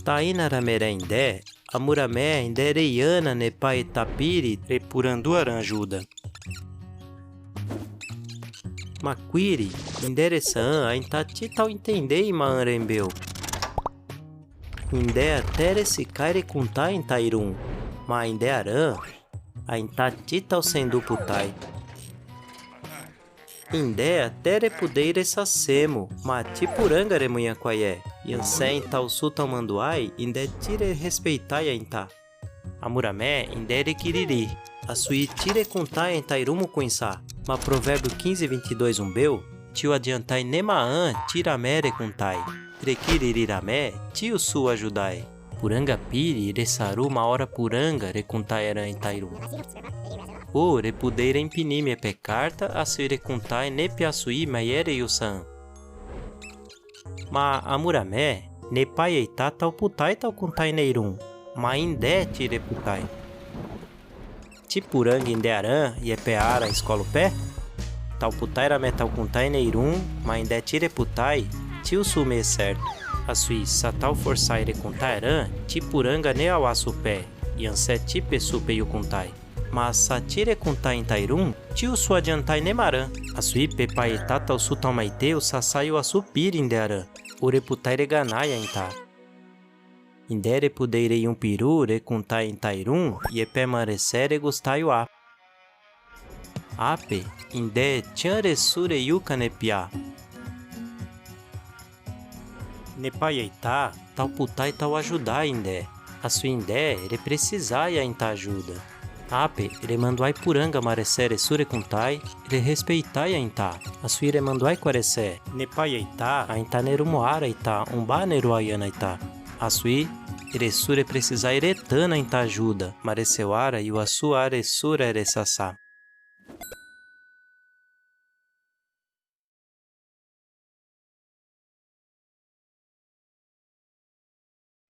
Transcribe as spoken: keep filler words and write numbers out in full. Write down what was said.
Taina rame re indé, amura me, indé re iyana ne pai e ta piri re purandu aran ajuda. Ma kwiri, indé re saan, ain ta ti tau intendei ma an rembeu. Indé até re sikai re kuntai inta irun, ma indé aran, ain ta ti tau sendu putai. Indé até re pudei re sasemu, ma ti puranga re muña kwaié. Ian se inta usu tau manduai, indé ti re respeitai ain ta. Amura me, indé re kiriri. Asui ti re kuntai ain ta irumu kuinsa. Ma Provérbiu quinze, vinte e dois umbeu, ti adiantai ne ma an ti rame re kuntai. Re kiriri rame, ti usu ajudai. Puranga piri re saru ma ora puranga re kuntai aran ain ta irun. O re pudei re impinime pe karta, asui re kuntai ne pe asui ma iere iusan. Ma amura me, ne pai ain ta tau putai tau kuntai ne irun. Ma indé ti re putai. Ti puranga indé aran, ie pe ara eskolu pe? Tau putai rame tau kuntai ne irun, ma indé ti re putai, ti usu me sertu. Asui sa tau forsai re kuntai aran, ti puranga ne awasu pe, ian se ti pesu pe iu kuntai. Ma sa ti re kuntai inta irun, ti usu adiantai ne ma aran. Asui pe pai ain ta tau usu tau maite, usa sai uasu piri indé aran. O re putai re ganai ain ta. Indé re pudei re iun piru re kuntai inta irun, ie pe marese re gustai wa. Ape, indé tian re su re iuka ne pia. Ne pai ain ta, tau putai tau ajudai indé. Asui indé, re presizai ain ta ajuda. Ape, re manduai puranga marese re su re kuntai, re respeitai ain ta. Asui re manduai kwarese. Ne pai ain ta, ain ta ne rumu ara ain ta, umba ne rua iana ain ta. Asui, re su re presizai re tana ain ta ajuda, marese wara, iuasu ara e su re re sasa.